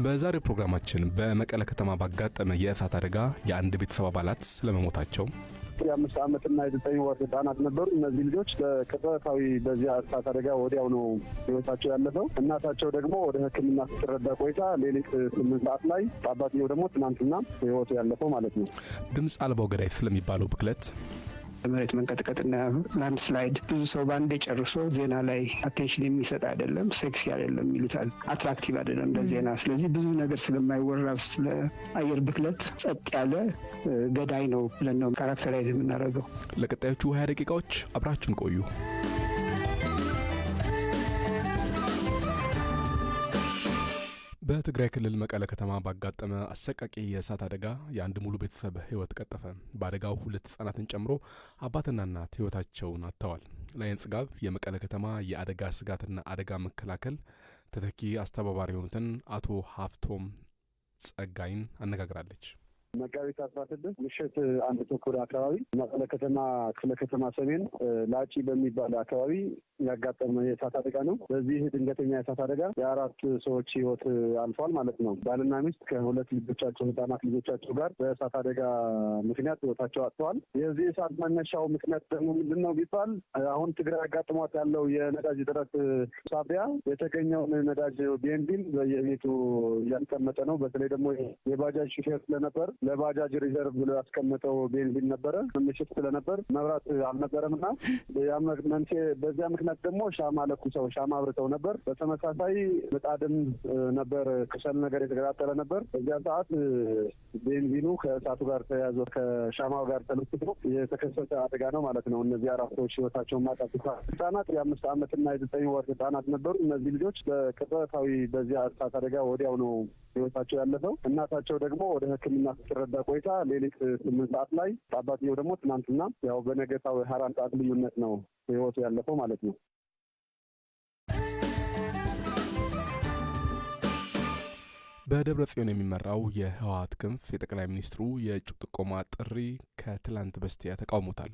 በዛሬው ፕሮግራማችን በመቀለ ከተማ ባጋጠመ የእሳት አደጋ የአንድ ቤተሰብ አባላት ስለመሞታቸው፣ የ5 ዓመትና የ9 ወር ህጻናት ነበሩ። እነዚህ ልጆች በቅጽበታዊ በዚያ እሳት አደጋ ወዲያው ነው ህይወታቸው ያለፈው። እናታቸው ደግሞ ወደ ሕክምና ስትረዳ ቆይታ ሌሊት 8 ሰዓት ላይ፣ አባትየው ደግሞ ትናንትና ህይወቱ ያለፈው ማለት ነው። ድምፅ አልባው ገዳይ ስለሚባለው ብክለት፣ መሬት መንቀጥቀጥና landslide ብዙ ሰው በአንዴ ጨርሶ ዜና ላይ attention የሚሰጥ አይደለም፣ sexy አይደለም ይሉታል፣ attractive አይደለም ለዜና። ስለዚህ ብዙ ነገር ስለማይወራ ስለ አየር ብክለት ጸጥ ያለ ገዳይ ነው ብለን ነው characterize የምናደርገው። ለቀጣዮቹ 20 ደቂቃዎች አብራችሁን ቆዩ። በትግራይ ክልል መቀለ ከተማ ባጋጠመ አሰቃቂ የእሳት አደጋ የአንድ ሙሉ ቤተሰብ ህይወት ቀጠፈ። በአደጋው ሁለት ህጻናትን ጨምሮ አባትና እናት ህይወታቸውን አጥተዋል። ላይን ጽጋብ የመቀለ ከተማ የአደጋ ስጋትና አደጋ መከላከል ተተኪ አስተባባሪ የሆኑትን አቶ ሀፍቶም ጸጋይን አነጋግራለች። መጋቢት 16 ምሽት 1:30 አካባቢ መቀለ ከተማ ክፍለ ከተማ ሰሜን ላጪ በሚባል አካባቢ ያጋጠመ የእሳት አደጋ ነው። በዚህ ድንገተኛ የእሳት አደጋ የአራት ሰዎች ህይወት አልፏል ማለት ነው። ባልና ሚስት ከሁለት ልጆቻቸው፣ ህጻናት ልጆቻቸው ጋር በእሳት አደጋ ምክንያት ህይወታቸው አጥተዋል። የዚህ እሳት መነሻው ምክንያት ደግሞ ምንድን ነው ቢባል፣ አሁን ትግራይ አጋጥሟት ያለው የነዳጅ እጥረት ሳቢያ የተገኘውን ነዳጅ ቤንዚን በየቤቱ እያስቀመጠ ነው። በተለይ ደግሞ የባጃጅ ሹፌር ስለነበር ለባጃጅ reserve ብሎ ያስቀመጠው ቤንዚን ነበረ። ምሽት ስለነበር መብራት አልነበረም እና መንስኤ በዚያ ምክንያት ደግሞ ሻማ ለኩሰው፣ ሻማ አብርተው ነበር። በተመሳሳይ ምጣድም ነበር፣ ከሰል ነገር የተቀጣጠለ ነበር። በዚያ ሰዓት ቤንዚኑ ከእሳቱ ጋር ተያይዞ ከሻማው ጋር ተለክቶ የተከሰተ አደጋ ነው ማለት ነው። እነዚህ አራት ሰዎች ህይወታቸውን ማጣት። ህጻናት የ5 ዓመትና የ9 ወር ህጻናት ነበሩ። እነዚህ ልጆች በቅጽበታዊ በዚያ እሳት አደጋ ወዲያው ነው ህይወታቸው ያለፈው። እናታቸው ደግሞ ወደ ሕክምና ስትረዳ ቆይታ ሌሊት 8 ሰዓት ላይ፣ አባትየው ደግሞ ትናንትና ያው በነገታው 24 ሰዓት ልዩነት ነው ህይወቱ ያለፈው ማለት ነው። በደብረ ጽዮን የሚመራው የህወሓት ክንፍ የጠቅላይ ሚኒስትሩ የእጩ ጥቆማ ጥሪ ከትላንት በስቲያ ተቃውሞታል።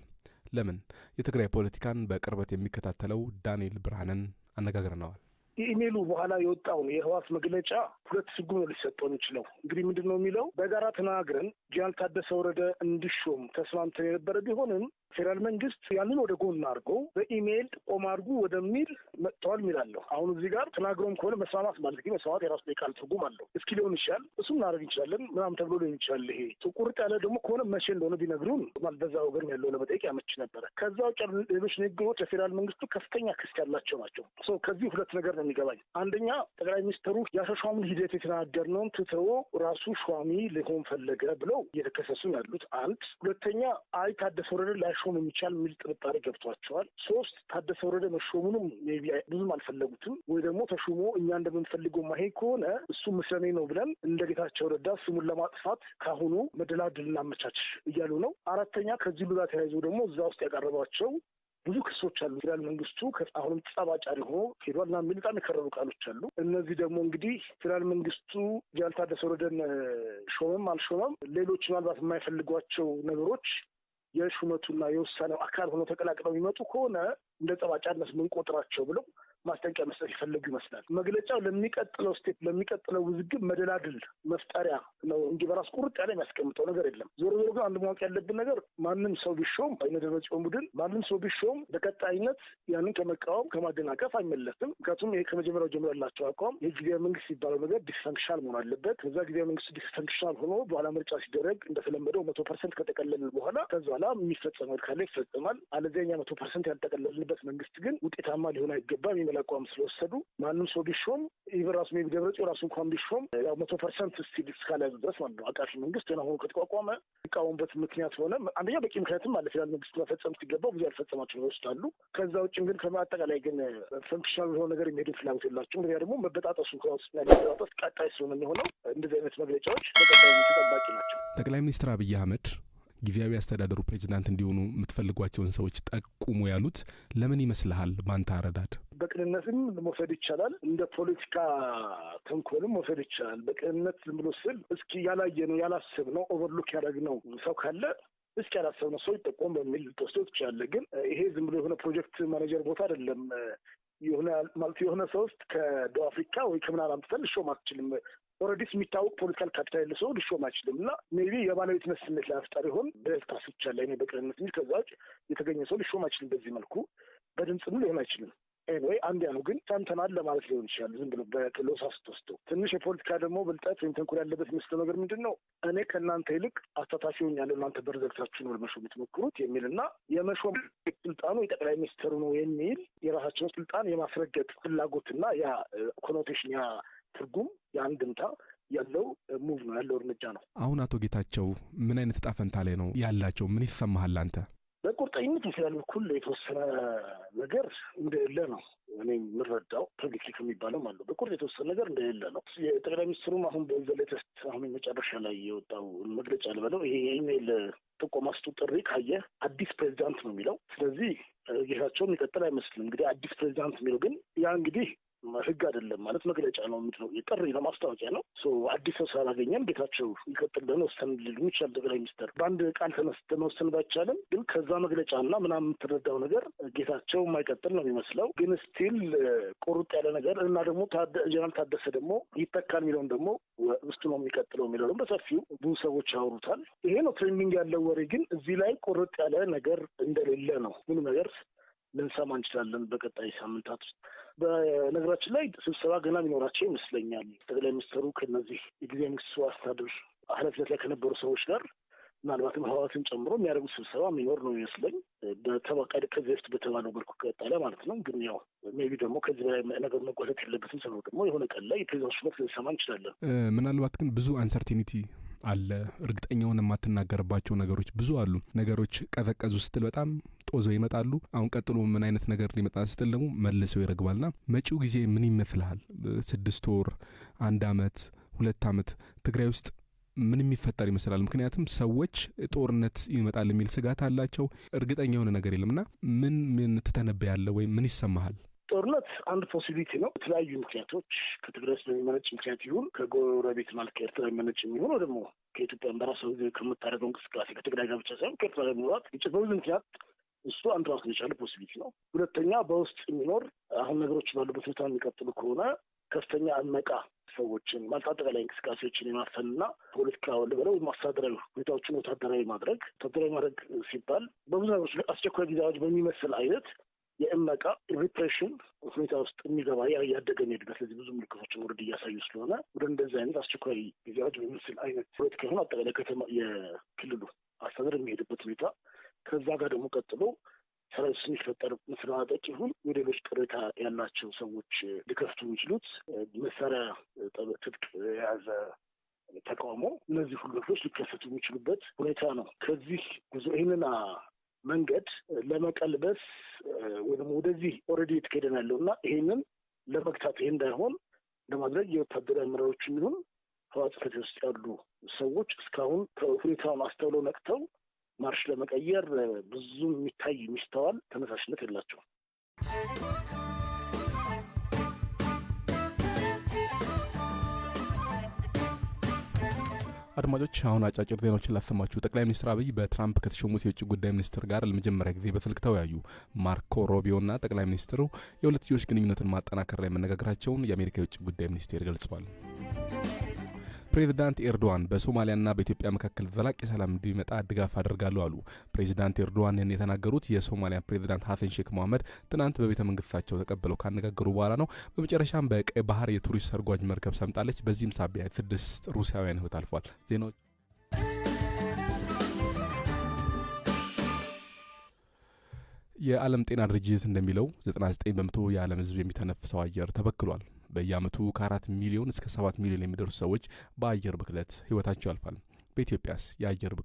ለምን? የትግራይ ፖለቲካን በቅርበት የሚከታተለው ዳንኤል ብርሃንን አነጋግረነዋል። የኢሜሉ በኋላ የወጣውን የህወሓት መግለጫ ሁለት ትርጉም ነው ሊሰጠው የሚችለው። እንግዲህ ምንድን ነው የሚለው? በጋራ ተናግረን ጀነራል ታደሰ ወረደ እንዲሾም ተስማምተን የነበረ ቢሆንም ፌዴራል መንግስት ያንን ወደ ጎን አድርጎ በኢሜይል ጥቆማ አድርጉ ወደሚል መጥተዋል የሚላለሁ። አሁን እዚህ ጋር ተናግሮም ከሆነ መስማማት ማለት ግን መስማማት የራሱ የቃል ትርጉም አለው። እስኪ ሊሆን ይችላል፣ እሱም እናደርግ እንችላለን ምናምን ተብሎ ሊሆን ይችላል። ይሄ ቁርጥ ያለ ደግሞ ከሆነ መቼ እንደሆነ ቢነግሩን ማለት በዛ ወገን ያለው ለመጠየቅ ያመች ነበረ። ከዛ ውጭ ያሉ ሌሎች ንግግሮች ለፌዴራል መንግስቱ ከፍተኛ ክስ ያላቸው ናቸው። ከዚህ ሁለት ነገር ነው የሚገባኝ። አንደኛ፣ ጠቅላይ ሚኒስትሩ የአሿሿሙን ሂደት የተናገርነውን ትተው ራሱ ሿሚ ሊሆን ፈለገ ብለው እየተከሰሱ ነው ያሉት። አንድ። ሁለተኛ፣ አይ ታደሰ ወረደ ላይሾም የሚቻል የሚል ጥርጣሬ ገብቷቸዋል። ሶስት፣ ታደሰ ወረደ መሾሙንም maybe ብዙም አልፈለጉትም፣ ወይ ደግሞ ተሾሞ እኛ እንደምንፈልገው ማሄድ ከሆነ እሱ ምስለኔ ነው ብለን እንደ ጌታቸው ረዳ ስሙን ለማጥፋት ካሁኑ መደላድል እናመቻች እያሉ ነው። አራተኛ፣ ከዚህ ጋር ተያይዞ ደግሞ እዛ ውስጥ ያቀረቧቸው ብዙ ክሶች አሉ። ፌዴራል መንግስቱ አሁንም ጸብ አጫሪ ሆኖ ሄዷል እና የሚል በጣም የከረሩ ቃሎች አሉ። እነዚህ ደግሞ እንግዲህ ፌዴራል መንግስቱ ጀነራል ታደሰ ወረደን ሾመም አልሾመም ሌሎች ምናልባት የማይፈልጓቸው ነገሮች የሹመቱና የውሳኔው አካል ሆነው ተቀላቅለው የሚመጡ ከሆነ እንደ ጸብ አጫሪነት የምንቆጥራቸው ብለው ማስጠንቀቂያ መስጠት የፈለጉ ይመስላል። መግለጫው ለሚቀጥለው step፣ ለሚቀጥለው ውዝግብ መደላድል መፍጠሪያ ነው እንጂ በራስ ቁርጥ ያለ የሚያስቀምጠው ነገር የለም። ዞሮ ዞሮ ግን አንድ ማወቅ ያለብን ነገር ማንም ሰው ቢሾም፣ የደብረ ጽዮን ቡድን ማንም ሰው ቢሾም በቀጣይነት ያንን ከመቃወም ከማደናቀፍ አይመለስም። ምክንያቱም ይሄ ከመጀመሪያው ጀምሮ ያላቸው አቋም ይህ ጊዜያዊ መንግስት የሚባለው ነገር dysfunctional መሆን አለበት። ከዛ ጊዜያዊ መንግስቱ dysfunctional ሆኖ በኋላ ምርጫ ሲደረግ እንደተለመደው 100% ከጠቀለልን በኋላ ከዛ በኋላ የሚፈጸመው ካለ ይፈጸማል። አለዚያ እኛ 100% ያልጠቀለልንበት መንግስት ግን ውጤታማ ሊሆን አይገባም የሚል አቋም ስለወሰዱ ማንም ሰው ቢሾም፣ even ራሱ maybe ደብረጽዮን ራሱ እንኳን ቢሾም ያው 100% still እስካልያዙ ድረስ ማለት ነው፣ አቃፊ መንግስት ገና ሆኖ ከተቋቋመ የሚቃወሙበት ምክንያት ሆነ አንደኛ በቂ ምክንያትም አለ። ፌዴራል መንግስት መፈጸም ሲገባው ብዙ ያልፈጸማቸው ነገሮች አሉ። ከዛ ውጭም ግን ከአጠቃላይ ግን functional የሆነ ነገር የሚሄዱ ፍላጎት የላቸውም። እንደዚያ ደግሞ መበጣጠሱ፣ ከውስጥ ያለው መበጣጠስ ቀጣይ ስለሆነ የሚሆነው እንደዚህ አይነት መግለጫዎች በቀጣይ ተጠባቂ ናቸው። ጠቅላይ ሚኒስትር አብይ አህመድ ጊዜያዊ አስተዳደሩ ፕሬዚዳንት እንዲሆኑ የምትፈልጓቸውን ሰዎች ጠቁሙ ያሉት ለምን ይመስልሃል ባንተ አረዳድ? በቅንነትም መውሰድ ይቻላል፣ እንደ ፖለቲካ ተንኮልም መውሰድ ይቻላል። በቅንነት ዝም ብሎ ስል እስኪ ያላየነው፣ ያላሰብነው፣ overlook ያደረግነው ሰው ካለ እስኪ ያላሰብነው ሰው ይጠቆም በሚል ልትወስደው ትችላለህ። ግን ይሄ ዝም ብሎ የሆነ project manager ቦታ አይደለም። የሆነ ማለት የሆነ ሰው ውስጥ ከደቡብ አፍሪካ ወይ ከምናምን አምጥተን ልሾም አትችልም። Already የሚታወቅ political capital ያለ ሰው ሊሾም አይችልም እና maybe የባለቤትነት ስሜት ለመፍጠር ይሆን ብለህ ልታስብ ትችላለህ። እኔ በቅንነት እንጂ ከዛ ውጭ የተገኘ ሰው ሊሾም አይችልም። በዚህ መልኩ በድምፅም ሊሆን አይችልም። Anyway አንድ ያ ነው፣ ግን ሰምተናል ለማለት ሊሆን ይችላል። ዝም ብሎ በክሎሳ ስትወስደው ትንሽ የፖለቲካ ደግሞ ብልጠት ወይም ተንኮል ያለበት የሚመስለው ነገር ምንድን ነው? እኔ ከእናንተ ይልቅ አሳታፊ ሆኛለሁ፣ እናንተ በር ዘግታችሁ ነው ለመሾም የምትሞክሩት የሚል እና የመሾም ስልጣኑ የጠቅላይ ሚኒስትሩ ነው የሚል የራሳቸውን ስልጣን የማስረገጥ ፍላጎትና ያ connotation፣ ያ ትርጉም፣ የአንድምታ ያለው move ነው፣ ያለው እርምጃ ነው። አሁን አቶ ጌታቸው ምን አይነት እጣ ፈንታ ላይ ነው ያላቸው? ምን ይሰማሃል አንተ? በቁርጠኝነት በፌዴራል በኩል የተወሰነ ነገር እንደሌለ ነው እኔ የምረዳው። Publicly ከሚባለው ማለት ነው። በቁርጥ የተወሰነ ነገር እንደሌለ ነው። የጠቅላይ ሚኒስትሩም አሁን በ latest አሁን መጨረሻ ላይ የወጣው መግለጫ ልበለው፣ ይሄ የኢሜይል ጥቆማ ስጡ ጥሪ ካየህ አዲስ ፕሬዚዳንት ነው የሚለው። ስለዚህ ጌታቸው የሚቀጥል አይመስልም። እንግዲህ አዲስ ፕሬዚዳንት የሚለው ግን ያ እንግዲህ ህግ አይደለም፣ ማለት መግለጫ ነው፣ ምንድን ነው፣ የጥሪ ነው፣ ማስታወቂያ ነው። አዲስ ሰው ስላላገኘን ጌታቸው ይቀጥል ብለን ወሰን ሊሉ ይችላል ጠቅላይ ሚኒስትር። በአንድ ቃል ተነስተ መወሰን ባይቻልም ግን ከዛ መግለጫ እና ምናምን የምትረዳው ነገር ጌታቸው የማይቀጥል ነው የሚመስለው። ግን still ቁርጥ ያለ ነገር እና ደግሞ ጀነራል ታደሰ ደግሞ ይተካል የሚለውን ደግሞ ውስጡ ነው የሚቀጥለው የሚለው ደግሞ በሰፊው ብዙ ሰዎች ያወሩታል። ይሄ ነው trending ያለው ወሬ። ግን እዚህ ላይ ቁርጥ ያለ ነገር እንደሌለ ነው። ምንም ነገር ልንሰማ እንችላለን በቀጣይ ሳምንታት ውስጥ። በነገራችን ላይ ስብሰባ ገና የሚኖራቸው ይመስለኛል። ጠቅላይ ሚኒስትሩ ከነዚህ የጊዜያዊ መንግስቱ አስተዳደር ኃላፊነት ላይ ከነበሩ ሰዎች ጋር፣ ምናልባትም ህወሓትን ጨምሮ፣ የሚያደርጉት ስብሰባ የሚኖር ነው ይመስለኝ። በተባቃ ከዚህ በፊት በተባለው መልኩ ከቀጠለ ማለት ነው። ግን ያው maybe ደግሞ ከዚህ በላይ ነገር መጓተት የለበትም ስለው ደግሞ የሆነ ቀን ላይ የፕሬዚዳንት ሹመት ልንሰማ እንችላለን። ምናልባት ግን ብዙ uncertainty አለ። እርግጠኛውን የማትናገርባቸው ነገሮች ብዙ አሉ። ነገሮች ቀዘቀዙ ስትል በጣም ጦዘው ይመጣሉ። አሁን ቀጥሎ ምን አይነት ነገር ሊመጣ ስትል ደግሞ መልሰው ይረግባልና መጪው ጊዜ ምን ይመስልሃል? 6 ወር፣ አንድ አመት፣ 2 አመት ትግራይ ውስጥ ምን የሚፈጠር ይመስላል? ምክንያቱም ሰዎች ጦርነት ይመጣል የሚል ስጋት አላቸው። እርግጠኛ የሆነ ነገር የለምና ምን ምን ትተነበያለህ ወይም ምን ይሰማሃል? ጦርነት አንድ possibility ነው። የተለያዩ ምክንያቶች ከትግራይ ውስጥ በሚመነጭ ምክንያት ይሁን፣ ከጎረቤት ማለት ከኤርትራ የሚመነጭ የሚሆን፣ ደግሞ ከኢትዮጵያን በራሷ ጊዜ ከምታደርገው እንቅስቃሴ፣ ከትግራይ ጋር ብቻ ሳይሆን ከኤርትራ ጋር የሚኖራት ግጭት፣ በብዙ ምክንያት እሱ አንድ ራሱን የቻለ possibility ነው። ሁለተኛ በውስጥ የሚኖር አሁን ነገሮች ባሉበት ሁኔታ የሚቀጥሉ ከሆነ ከፍተኛ እመቃ፣ ሰዎችን ማለት አጠቃላይ እንቅስቃሴዎችን የማፈንና ፖለቲካ ልበለው ወይም አስተዳደራዊ ሁኔታዎችን ወታደራዊ ማድረግ። ወታደራዊ ማድረግ ሲባል በብዙ ነገሮች አስቸኳይ ጊዜ አዋጅ በሚመስል አይነት የእመቃ repression ሁኔታ ውስጥ የሚገባ፣ ያ እያደገ የሚሄድበት፣ ስለዚህ ብዙ ምልክቶችን ወረድ እያሳዩ ስለሆነ ወደ እንደዚህ አይነት አስቸኳይ ጊዜ አዋጅ በሚመስል አይነት ፖለቲካ ይሁን አጠቃላይ ከተማ የክልሉ አስተዳደር የሚሄድበት ሁኔታ፣ ከዛ ጋር ደግሞ ቀጥሎ ሰራዊት ውስጥ የሚፈጠር መሰነጣጠቅ ይሁን የሌሎች ቅሬታ ያላቸው ሰዎች ሊከፍቱ የሚችሉት መሳሪያ ትጥቅ የያዘ ተቃውሞ፣ እነዚህ ሁሉ ነገሮች ሊከሰቱ የሚችሉበት ሁኔታ ነው። ከዚህ ጉዞ ይህንን መንገድ ለመቀልበስ ወይ ደግሞ ወደዚህ already የተካሄደ ነው ያለው እና ይሄንን ለመግታት፣ ይሄ እንዳይሆን ለማድረግ የወታደራዊ አመራሮች የሚሆን ህወሓት ጽሕፈት ቤት ውስጥ ያሉ ሰዎች እስካሁን ሁኔታውን አስተውለው ነቅተው ማርሽ ለመቀየር ብዙም የሚታይ የሚስተዋል ተነሳሽነት የላቸውም። አድማጮች፣ አሁን አጫጭር ዜናዎችን ላሰማችሁ። ጠቅላይ ሚኒስትር አብይ በትራምፕ ከተሾሙት የውጭ ጉዳይ ሚኒስትር ጋር ለመጀመሪያ ጊዜ በስልክ ተወያዩ። ማርኮ ሩቢዮና ጠቅላይ ሚኒስትሩ የሁለትዮሽ ግንኙነትን ማጠናከር ላይ መነጋገራቸውን የአሜሪካ የውጭ ጉዳይ ሚኒስቴር ገልጿል። ፕሬዚዳንት ኤርዶዋን በሶማሊያና በኢትዮጵያ መካከል ዘላቂ ሰላም እንዲመጣ ድጋፍ አደርጋለሁ አሉ። ፕሬዚዳንት ኤርዶዋን ይህን የተናገሩት የሶማሊያ ፕሬዚዳንት ሀሰን ሼክ መሐመድ ትናንት በቤተ መንግስታቸው ተቀብለው ካነጋገሩ በኋላ ነው። በመጨረሻም በቀይ ባህር የቱሪስት ሰርጓጅ መርከብ ሰምጣለች። በዚህም ሳቢያ ስድስት ሩሲያውያን ህይወት አልፏል። ዜናዎች። የዓለም ጤና ድርጅት እንደሚለው 99% የዓለም ህዝብ የሚተነፍሰው አየር ተበክሏል። በየዓመቱ ከ4 ሚሊዮን እስከ 7 ሚሊዮን የሚደርሱ ሰዎች በአየር ብክለት ህይወታቸው ያልፋል። በኢትዮጵያስ የአየር ብክለት